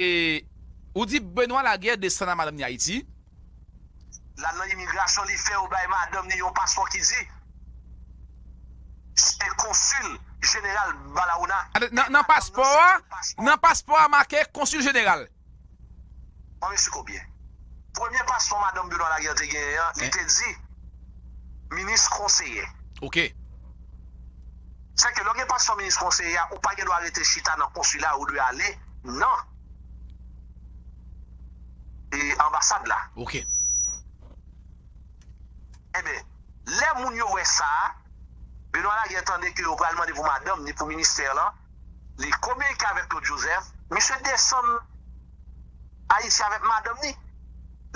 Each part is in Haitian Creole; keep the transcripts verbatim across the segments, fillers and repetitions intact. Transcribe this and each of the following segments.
E, ou di Benoît Laguerre desann a madanm ni Ayiti. L al nan imigrasyon, li fè yo bay madanm ni yon paspò ki di se konsil jeneral Balaona. Nan, nan paspò a, nan paspò a make konsil jeneral. Mwen mesye kobyen? Premye paspò madanm Benoît Laguerre te genyen an, li te di minis konseye. Ok. Sèke lè w gen paspò minis konseye a, ou pa gen dwa rete chita nan konsila, ou dwe ale nan e, anbasad la. Ok. Ebyen, lè moun yo wè sa, Benoît Laguerre tande ke yo pral mande pou madanm ni pou ministè lan, li kominike avèk Claude Joseph, misye desann Ayiti avèk madanm ni.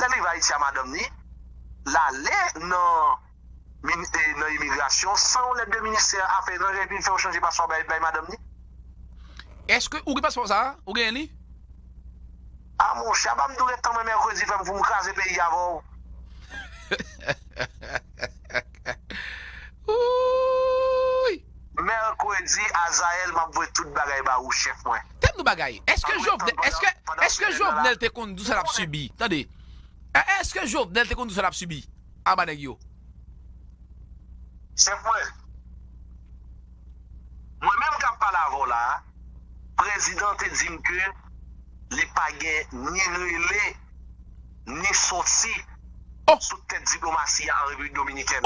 Lè l rive Ayiti a madanm ni, l ale nan min- e, nan imigrasyon, san yon lèt de ministè afè etranjè, epi l fè yo chanje paspò bay, bay madanm ni. Èske ou gen paspò sa a? Ou genyen li? A monchè, a pa m di w ret tanmen mèkredi fè m pou m kraze peyi avè w. Wouy! Mèkredi, Azayèl, m ap voye tout bagay ba ou, chèf mwen. Tèm nou bagay. Èske Jovenel, èske, èske Jovenel te konn di w sa l ap sibi? Tande. Èske Jovenel te konn di w sa l ap sibi? Aba nèg yo. Chèf mwen, mwen menm k ap pale avè w la a, prezidan te di m ke li pa gen ni rele, ni soti sou tèt diplomasi a an Repiblik Dominikèn.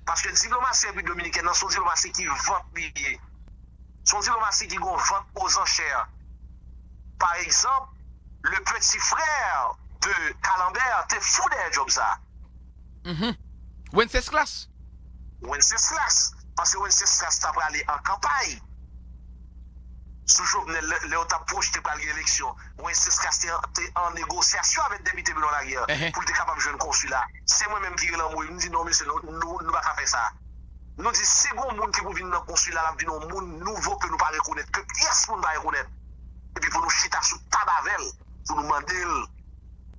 Paske diplomasi Repiblik Dominikèn nan se yon diplomasi ki vant li ye. Se yon diplomasi ki gen yon vant ozanchè. Pa egzanp, le petit frère de Calamber te fou dèyè djòb sa. Wenceslas. Wenceslas. Paske Wenceslas ta prale an kanpay sou Jovenel lè, lè yo t ap pwojte pral gen eleksyon. Wenceslas te, te an negosyasyon avèk depite Benoît Laguerre pou l te kapab jwenn konsila. Se mwen menm ki rele anmwe, m di non mesye, nou, nou, nou pa ka fè sa. Nou di si gon moun ki pou vin nan konsila, l ap vin yon moun nouvo ke nou pa rekonèt, ke pyès moun pa rekonèt. Epi pou nou chita sou tab avè l, pou nou mande l,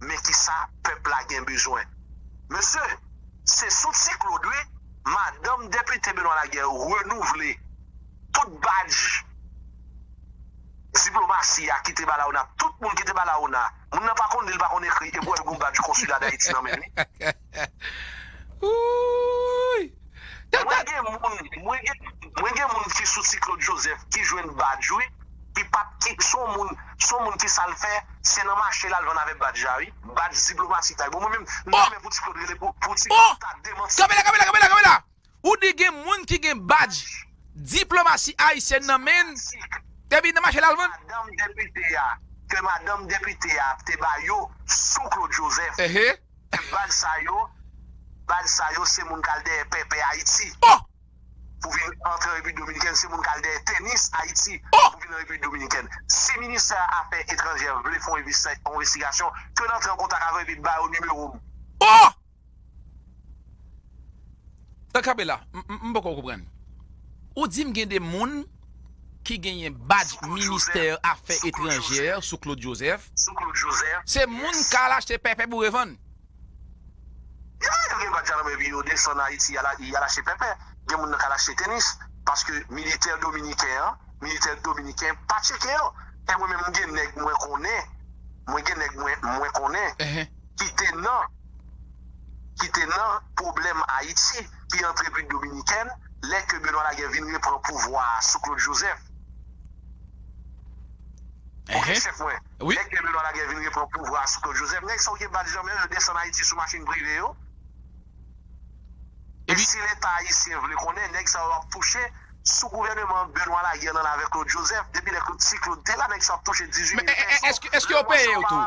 men kisa pèp la gen bezwen. Mesye, se sou Ti Claude wi, madanm depite Benoît Laguerre renouvle tout badj diplomasi a ki te ba la ona, tout moun ki te ba la ona. Moun nan pa konn li, li pa konn ekri, epi w wè l gon badj konsila Dayiti nan men li. Wouy! Mwen gen moun, mwen gen, mwen gen moun ki sou Ti Claude Joseph ki jwenn badj wi, ki pa t, ki, se yon moun, se yon moun ki sa l fè, se nan mache l al vann avèk badj la wi, badj diplomatik la. Bon, mwen menm, m ta renmen pou Ti Claude rele pou, pou Ti Claude ta demanti. Kanpe la, kanpe la, kanpe la, kanpe la! Ou di gen moun ki gen badj diplomasi ayisyèn nan men l, epi nan mache l al vann? Madanm depite a, ke madanm depite a te ba yo sou Claude Joseph. Ehe. Badj sa yo, badj sa yo se moun k al dèyè pèpè Ayiti. Oh! Pou vin antre an Repiblik Dominikèn, se moun k al dèyè tenis Ayiti. Oh! Pou vin an Repiblik Dominikèn. Si ministè afè etranjè vle fè yon envesti-, yon envestigasyon, ke l antre an kontak avè yo epi ba yo nimewo m. Oh! Tan kanpe la, m, m, m poko konprann. Ou di m gen de moun ki genyen badj ministè afè etranjè sou Claude Joseph. Sou Claude Joseph. Se moun k al achte pèpè pou revann. Ya, yo gen badj a nan men epi yo desann Ayiti, y al, y al achte pèpè. Gen moun nan k al achte tenis. Paske militè dominiken an, militè dominiken pa tcheke yo. E mwen menm, m gen nèg mwen konnen, mwen gen nèg mwen, mwen konnen, ki te nan, ki te nan pwoblèm Ayiti, ki antre Repiblik Dominikèn, lè ke Benoît Laguerre vin repran pouvwa a sou Claude Joseph. Ok, chèf mwen. Lè ke Benoît Laguerre vin repran pouvwa a sou Claude Joseph, nèg sa yo gen badj nan men yo, yo desann Ayiti sou machin prive yo. E si Leta ayisyen vle konnen, nèg sa yo ap touche sou gouvèneman Benoît Laguerre nan avèk Claude Joseph. Depi lè Claude, Ti Claude te la, nèg sa yo ap touche dizuit mil pèson. Èske, èske yo peye yo tou?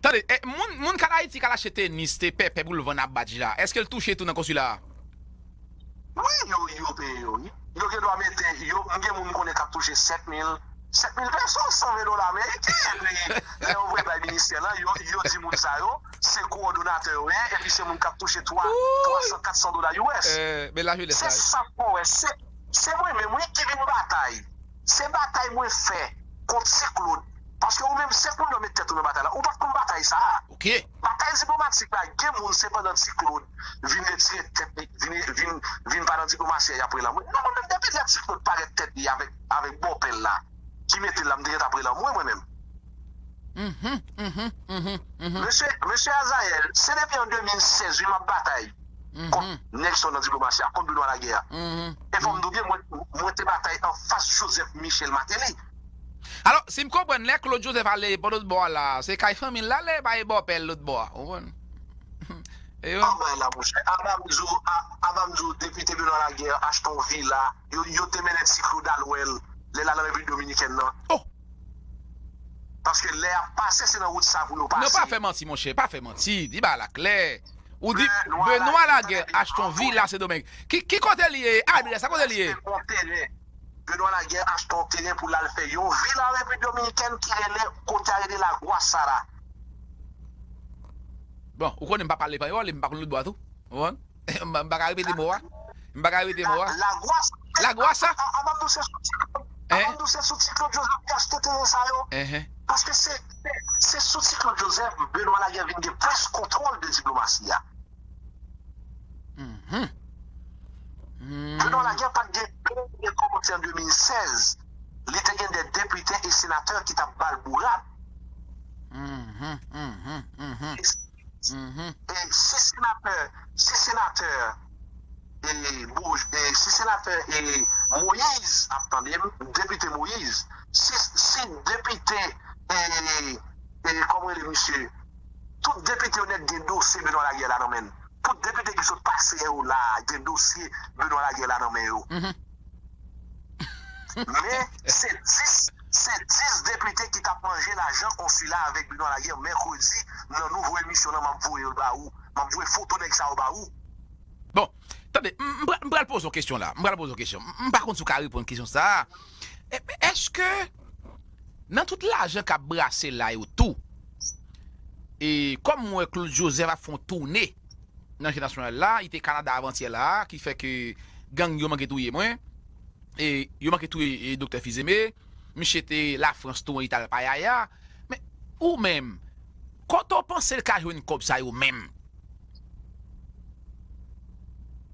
Tande, e, moun, moun k al Ayiti k al achte tenis, te pèpè pou l vann ak badj la, èske l touche tou nan konsila a? Wi, yo, yo peye yo, wi. Yo gen dwa mete, yo, m gen moun m konnen k ap touche sèt mil, sèt mil pèson, san ven dola ameriken. Epi, lè yo voye bay ministè lan, yo, yo di moun sa yo, se kowòdonatè yo ye, epi se moun k ap touche twa, twa san, kat san dola U S. Se sa k fè w wè, se, se mwen menm, wi, ki vin batay. Se batay mwen fè kont Ti Claude. Paske ou menm, se pou w met tèt ou nan batay la. Ou pa t konn batay sa a. Ok. Batay diplomatik la, gen moun se pandan Ti Claude vin retire tèt li, vin, vin, vin pa nan diplomasi a, y ap rele anmwe. Non, mwen menm, depi lè Ti Claude parèt tèt li avèk, avèk bòpè l la, ki mete l la, m te gentan ap rele anmwe, mwen menm. Mesye, mesye Azayèl, se depi an de mil sèz wi m ap batay kont nèg sa yo nan diplomasi a, kont Benoît Laguerre. E fò m di w byen, mwen, mwen te batay anfas Joseph Michel Martelly. Alò, si m konprann, lè Claude Joseph ale bò lòt bò a la, se kay fanmi l l ale, pa e bòpè l lòt bò a. Ou konprann? E yo. Anba la, monchè. Aba m di w, a- aba m di w, depite Benoît Laguerre achte yon vila. Yo, yo te mennen Ti Claude al wè l, lè l al nan Repiblik Dominikèn nan. Oh! Paske lè y ap pase, se nan wout sa pou yo pase. Non, pa fè manti, monchè, pa fè manti. Di bagay la klè. Ou di Benoît Laguerre achte yon vila Sendomeng. Ki, ki kote li ye? Adrès la, kote li ye? Yon teren. Benoît Laguerre achte yon teren pou l al fè yon vila Repiblik Dominikèn ki rele, kote a rele Lagwasa la. Bon, ou konnen m pa pale panyòl e m pa konn lòt bò a tou. Ou konprann? M pa ka repete mo a. M pa ka repete mo a. Lagwasa. Lagwasa. Avan m di w se sou Ti Claude. Avan m di w se sou Ti Claude Joseph te achte teren sa yo. Paske se, se sou Ti Claude Joseph Benoît Laguerre vin gen plis kontwòl de diplomasi a. Benoît Laguerre pa t gen premye kòmanse an de mil sèz. Li te gen de depite e senatè ki t ap ba l bourad. E si senatè, si senatè e, Bouj, e si senatè e Moïse ap tande m, depite Moïse, si, si depite e, e kòman rele misye, tout depite yo nèt gen dosye Benoît Laguerre la nan men l. Tout depite ki sot pase yo la gen dosye Benoît Laguerre la nan men yo. Men se dis, se dis depite ki t ap manje lajan konsila avèk Benoît Laguerre mèkredi nan nouvo emisyon nan m ap voye l ba ou. M ap voye foto nèg sa yo ba ou. Bon, tande, m, m pral, m pral poze yon kesyon la. M pral poze yon kesyon. M, m pa konn si w ka reponn kesyon sa a. E, èske nan tout lajan k ap brase la yo tou, e kòm m wè Claude Joseph ap fè yon toune nan jè nasyonal la, li te Kanada avantyè la, ki fè ke gang yo manke touye mwen, e yo manke touye e, Doktè Fils-Aimé, misye te Lafrans tou, li t al payaya. Men, ou menm, kote w panse l ka jwenn kòb sa yo menm?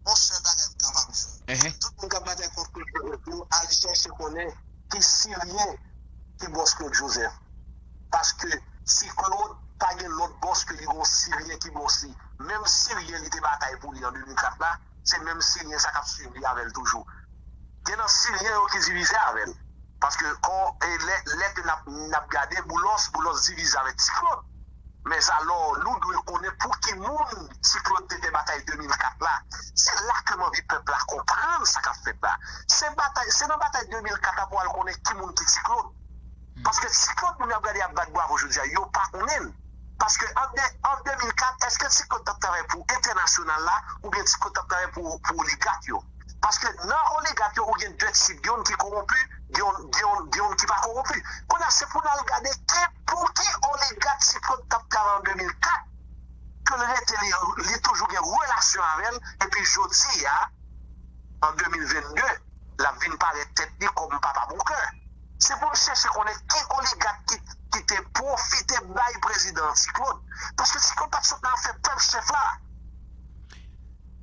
Yon sèl bagay m kapab di w. Tout moun k ap batay kont Claude Joseph yo, al chèche konnen ki Siryen ki bòs Claude Joseph. Paske Ti Claude pa gen lòt bòs ke li gon Siryen ki bòs li. Menm Siryen li te batay pou li an de mil kat la, se menm Siryen sa k ap swiv li avè l toujou. Gen nan Siryen yo ki divize avè l. Paske kon e lè, lè ke n ap, n ap gade Boulos, Boulos divize avèk Ti Claude. Mèzalò, nou dwe konnen pou ki moun Ti Claude te fè batay de mil kat la. Se la ke m anvi pèp la konprann sa k ap fèt la. Se batay, se nan batay de mil kat la pou w al konnen ki moun ki Ti Claude. Paske Ti Claude, moun y ap gade y ap bat bravo jodi a, yo pa konnen l. Paske an de, an de mil kat, èske Ti Claude t ap travay pou entènasyonal la oubyen Ti Claude t ap travay pou, pou oligak yo? Paske nan oligak yo, ou gen de tip, gen youn ki kowonpi, gen youn, gen youn, gen youn ki pa kowonpi. Kounye a, se pou n al gade ki, pou ki oligak Ti Claude t ap travay an de mil kat, ke l rete li, li toujou gen relasyon avè l, epi jodi a, an de mil venn de, l ap vin parèt tèt li kòm papa bonkè. Se pou n chèche konnen ki oligak ki, ki te pwofite bay prezidan Ti Claude. Paske Ti Claude pa t sot nan afè pèp chèf la.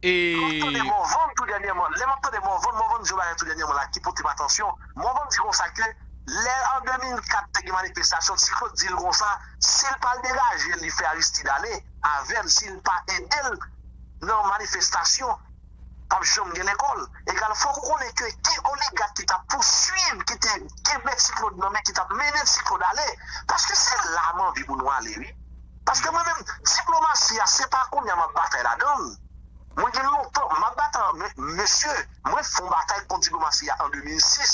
Lè m ap tande Morvan tou dènyèman, lè m ap tande Morvan, Morvan di yon bagay tou dènyèman la ki pote m atansyon. Morvan di konsa ke lè an de mil kat te gen manifestasyon, Ti Claude di l konsa, si l pa degaje l, li fè Aristide ale avè l, si l pa ede l nan manifestasyon, p ap janm gen lekòl. Egal, fòk ou konnen ke ki oligak ki t ap pouswiv, ki te kenbe Ti Claude nan men, ki t ap mennen Ti Claude ale. Paske se la m anvi pou nou ale, wi. Paske mwen menm, diplomasi a, se pa kounye a m ap batay ladan l. Mwen gen lontan, m ap batay, men, mesye, mwen fè yon batay kont diplomasi a an de mil sis.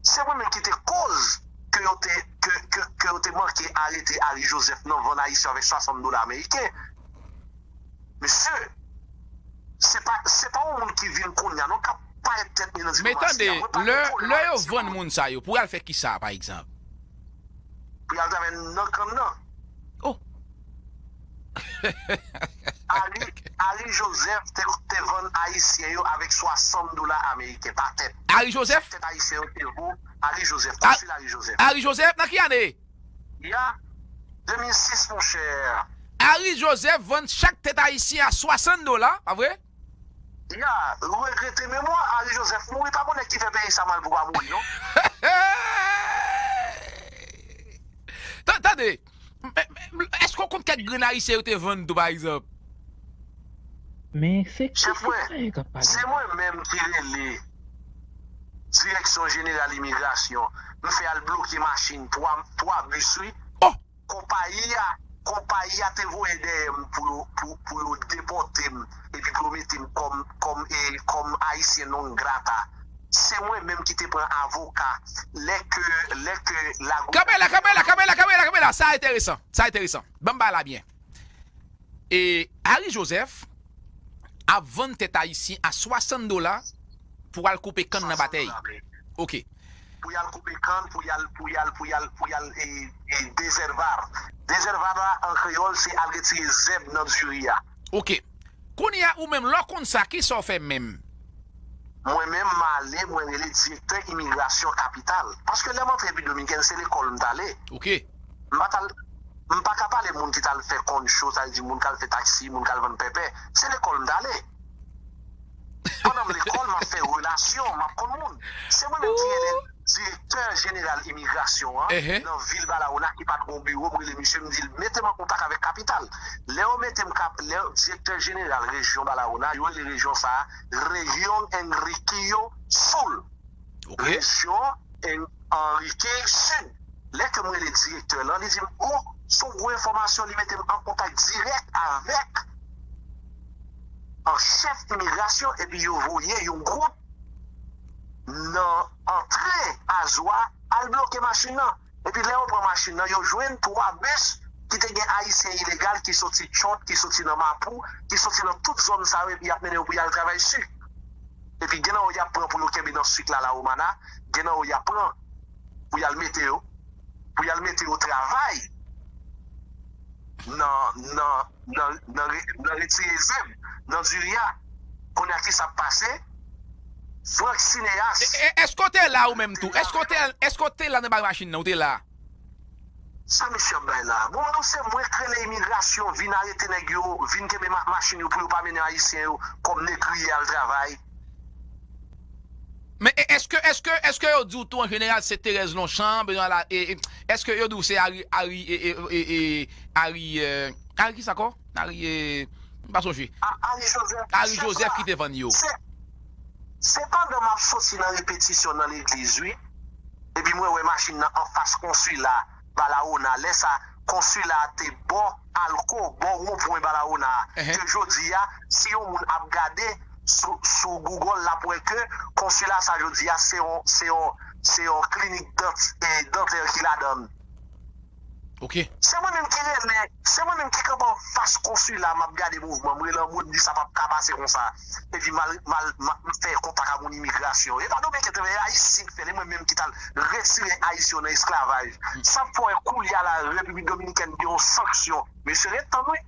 Se mwen menm ki te koz ke yo te, ke, ke, ke yo te manke arete Harry Joseph nan vann Ayisyen avèk swasant dola ameriken. Mesye, se pa, se pa yon moun ki vin kounye a non k ap parèt tèt li nan diplomasi a. Men tande, lè, lè yo vann moun sa yo, pou y al fè kisa, pa egzanp? Pou y al travay nan kann nan. Oh! Harry, Harry Joseph te, te vann Ayisyen yo avèk swasant dola ameriken pa tèt. Harry Joseph? Tèt Ayisyen yo te vo Harry Joseph. Konsil Harry Joseph. Harry Joseph, nan ki ane? Ya, de mil sis, monchè. Harry Joseph vann chak tèt Ayisyen a swasant dola, pa vre? Ya, regrete memwa, Harry Joseph mouri, pa konnen ki fè peyi sa mal pou pa mouri, non. Tan-, tande, kèk grenn ayisyen yo te vann tou, pa egzanp. Men se ki sitwayen k ap pale la? Se mwen menm ki rele Direksyon Jeneral Imigrasyon. M fè al bloke machin twa, twa bis, wi. Oh! Konpayi a, konpayi a te voye dèyè m pou yo, pou, pou yo depòte m, epi pou yo mete m kòm, kòm, e, kòm Ayisyen non grata. Se mwen menm ki te pran avoka. Lè ke, lè ke la Kanpe la, kanpe la, kanpe la, kanpe la, kanpe la. Sa enteresan. Sa enteresan. Ban m bay la byen. E Harry Joseph ap vann tèt ayisyen a swasant dola pou al koupe kann nan batèy. Swasant dola, men. Ok. Pou y al koupe kann, pou y al, pou y al, pou y al, pou y al, e, e, dezèvar. Dezèvar la, an kreyòl, se al retire zèb nan diri a. Ok. Kounye a, ou menm, lè w konn sa, kisa w fè menm? Mwen menm, m ale, mwen rele direktè imigrasyon kapital. Paske lè m antre Repiblik Dominikèn, se lekòl m t ale. Ok. M pa t al, m pa ka pale moun ki t al fè kòncho, sa vle di moun k al fè taksi, moun k al vann pèpè. Se lekòl m t ale. Pandan m lekòl, m ap fè relasyon, m ap konn moun. Se mwen menm ki rele direktè jeneral imigrasyon an nan vil Barahona ki pa t gon biwo, m rele misye, m di l, "Mete m an kontak avèk kapital." Lè yo mete m kap-, lè direktè jeneral rejyon Barahona, yo rele rejyon sa a Región Enriquillo Sur. Ok. Rejyon En-, Enrique Sud. Lè ke m rele direktè lan, li di m, "O, se yon gwo enfòmasyon," li mete m an kontak dirèk avèk an chèf imigrasyon, epi yo voye yon gwoup nan antre Azua al bloke machin nan. Epi lè yo pran machin nan, yo jwenn twa bis ki te gen Ayisyen ilegal ki soti Chòt, ki soti nan Mapou, ki soti nan tout zòn sa yo, epi y ap mennen yo pou y al travay sik. Epi gen nan yo y ap pran pou yo kenbe nan sik la, La Romana, gen nan yo y ap pran pou y al mete yo, pou y al mete yo travay nan, nan, nan, nan re-, nan retire zèb, nan diri a. Kounye a, kisa k pase? Frank Cinéas. E, e, èske w te la ou menm tou? Èske w te, èske w te la nan bagay machin nan? Ou te la? Sa misye ap bay la? Bon, m di w, se mwen k rele imigrasyon, vin arete nèg yo, vin kenbe ma-, machin yo pou yo pa mennen Ayisyen yo kòm negriye al travay. Men e-, èske, èske, èske yo di w tou an jeneral se Thérèse Longchamp, e, e, èske yo di w se Harry, Harry, e, e, e, e, Harry, e, Harry kisa ankò? Harry, e, m pa sonje. A, Harry Joseph. Harry Joseph ki te vann yo. Se, se pandan m ap soti nan repetisyon nan legliz, wi. Epi mwen wè machin nan anfas konsila Barahona. Lè sa, konsila a te bò Alko, bò wonpwen Barahona a. Ke jodi a, si yon moun ap gade sou, sou Google, l ap wè ke konsila sa jodi a, se yon, se yon, se yon klinik dant-, e, dantè ki ladan l. Ok. Se mwen menm ki rele, se mwen menm ki kanpe anfas konsila, m ap gade mouvman, m rele an mo, m di sa p ap ka pase konsa. Epi m al, m al, m al fè kontak ak moun imigrasyon. E pa Dominiken, se Ayisyen k fè l, e mwen menm ki t al retire Ayisyen yo nan esklavaj. Sa fè w wè koulye a la, Repiblik Dominikèn gen yon sanksyon. Mesye, ret tann wi.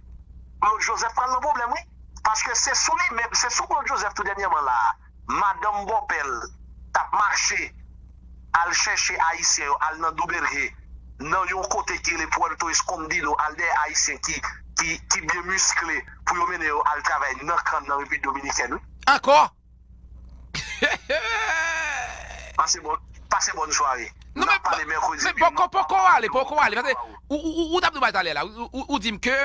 Claude Joseph pral nan pwoblèm wi. Paske se sou li menm, se sou Claude Joseph tou dènyèman la a. Madanm bòpè l t ap mache al chèche Ayisyen yo, al nan Duvergé, nan yon kote ki rele Puerto Escondido, al dèyè Ayisyen ki, ki, ki byen miskle pou yo mennen yo al travay nan kann nan Repiblik Dominikèn, wi. Ankò? Pase bon, pase bòn sware. Non, men, men poko, poko ale, poko ale. Paske ou, ou, ou, ou t ap di w bay talè la. Ou, ou, ou di m ke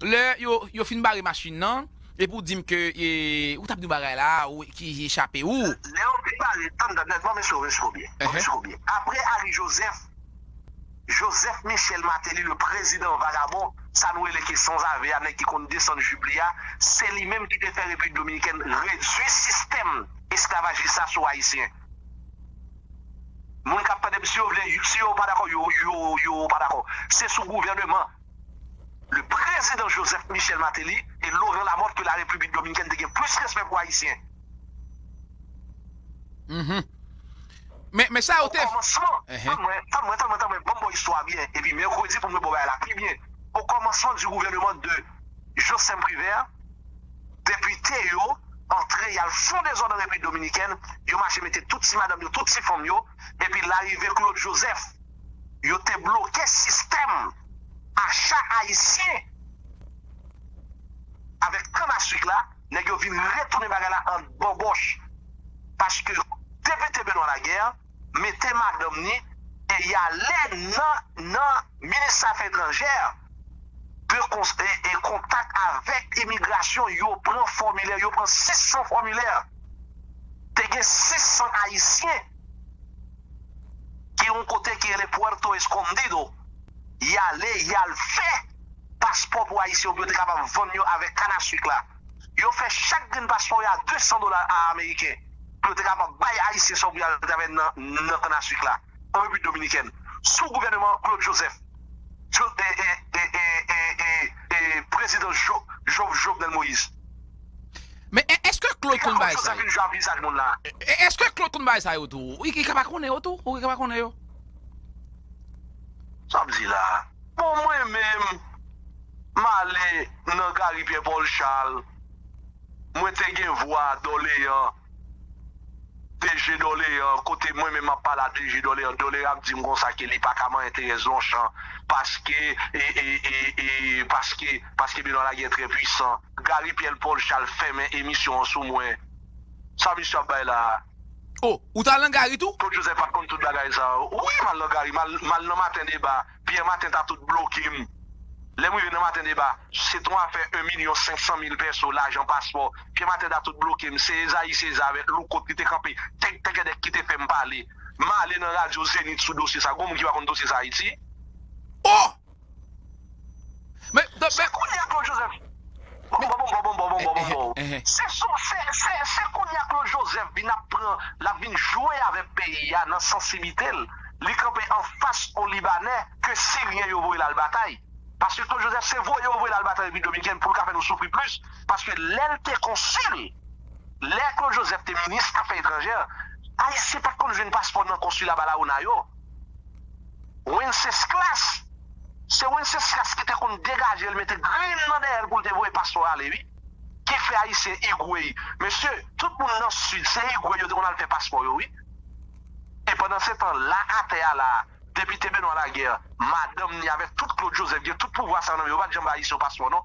lè yo, yo fin bare machin nan, epi ou di m ke, e, ou t ap di yon bagay la, ou, ki echape ou. Lè yo te bare, tann, tann, tann, ban m eseye w byen, ban m eseye w byen. Apre Harry Joseph, Joseph Michel Martelly, le président vagabond, sa nou rele ke sanzave a, nèg ki konn desann jip li a, se li menm ki te fè Repiblik Dominikèn redui sistèm esklavajis la sou Ayisyen. Moun k ap tande m, si yo vle, si yo pa dakò, yo, yo, yo pa dakò. Se sou gouvèneman le président Joseph Michel Martelly et Laurent Lamothe ke la République Dominicaine te gen plis respè pou Ayisyen. Mhm. Men, men sa yo te. Okòmansman, tann mwen, tann mwen, tann mwen, tann mwen, ban m ba w istwa a byen. Epi mèkredi pou mwen ba w bagay la pi byen. Au commencement du gouvernement de Joseph Privert, depite yo antre, y al fon dezòd an Repiblik Dominikèn, yo mache mete tout ti madanm yo, tout ti fanm yo, epi larive Claude Joseph, yo te bloke sistèm acha ayisyen avèk kann a sik la, nèg yo vin retounen bagay la an banbòch. Paske depite Benoît Laguerre mete madanm ni e y ale nan, nan minis afè etranjè. de kons- e, e kontak avèk imigrasyon, yo pran fòmilè, yo pran sis san fòmilè. Te gen sis san Ayisyen ki yon kote ki rele Puerto Escondido. Y ale, y al fè paspò pou Ayisyen yo, pou yo te kapab vann yo avèk kanaswik la. Yo fè chak grenn paspò yo a de san dola ameriken, pou yo te kapab bay Ayisyen sa pou y al travay nan, nan kanaswik la, an Repiblik Dominikèn, sou gouvènman Claude Joseph, Jo- e, e, e, e, e, e, e, prezidan Jo- Jo- Jovenel Moïse. Men e- èske Claude konn bagay sa yo? Joseph vin jwe ak vizaj moun la. E- Èske Claude konn bagay sa yo tou? Ou ki ka pa konnen yo tou? Ou ki ka pa konnen yo? Sa m di la. Bon, mwen menm, m ale nan Gary Pierre Paul Charles. Mwen te gen vwa Dòleyan, D G Dòleyan, kote mwen menm ap pale a D G Dòleyan, Dòleyan ap di m konsa ke li pa ka manyen Thérèse Longchamp paske, e, e, e, e, paske, paske Benoît Laguerre trè pwisan. Gary Pierre Paul Charles fèmen emisyon an sou mwen. Sa misye ap bay la a? Oh, ou t al nan Gary tou? Claude Joseph pa t konn tout bagay sa yo. Wi, m al nan Gary, m al, m al nan Maten Deba. Pierre Martin ta tout bloke m. Lè m rive nan Maten Deba, se t on afè en milyon senk san mil pèso, lajan paspò. Pierre Martin ta tout bloke m. Se Esaïe César avèk Louko ki te kanpe tèk tèkèdèk ki te fè m pale. M ale nan radyo Zenith sou dosye sa. Gon moun ki pa konn dosye sa Ayiti? Oh! Men, men, Se kounye a Claude Joseph. Bon, bon, bon, bon, bon, bon, bon, bon, bon. Eh, eh, eh. Se sou- se- se- se kounye a Claude Joseph vin ap pran, l ap vin jwe avèk peyi a nan sansibite l. Li kanpe anfas yon Libanè ke Siryen yo voye l al batay. Paske Claude Joseph se voye yo voye l al batay Repiblik Dominikèn pou l ka fè nou soufri plis. Paske lè l te konsil, lè Claude Joseph te minis afè etranjè, Ayisyen pa t konn jwenn paspò nan konsila Balaona yo. Wenceslas, se Wenceslas ki te konn degaje l, mete grenn nan dèyè l pou l te voye paspò ale, wi. Ki fè Ayisyen Igwe. Mesye, tout moun nan Sid, se Igwe yo te konn al fè paspò yo, wi. E pandan se tan, la atè a la, depite Benoît Laguerre, madanm ni avèk tout Claude Joseph, gen tout pouvwa sa nan men yo, yo pa t janm bay Ayisyen yon paspò, non.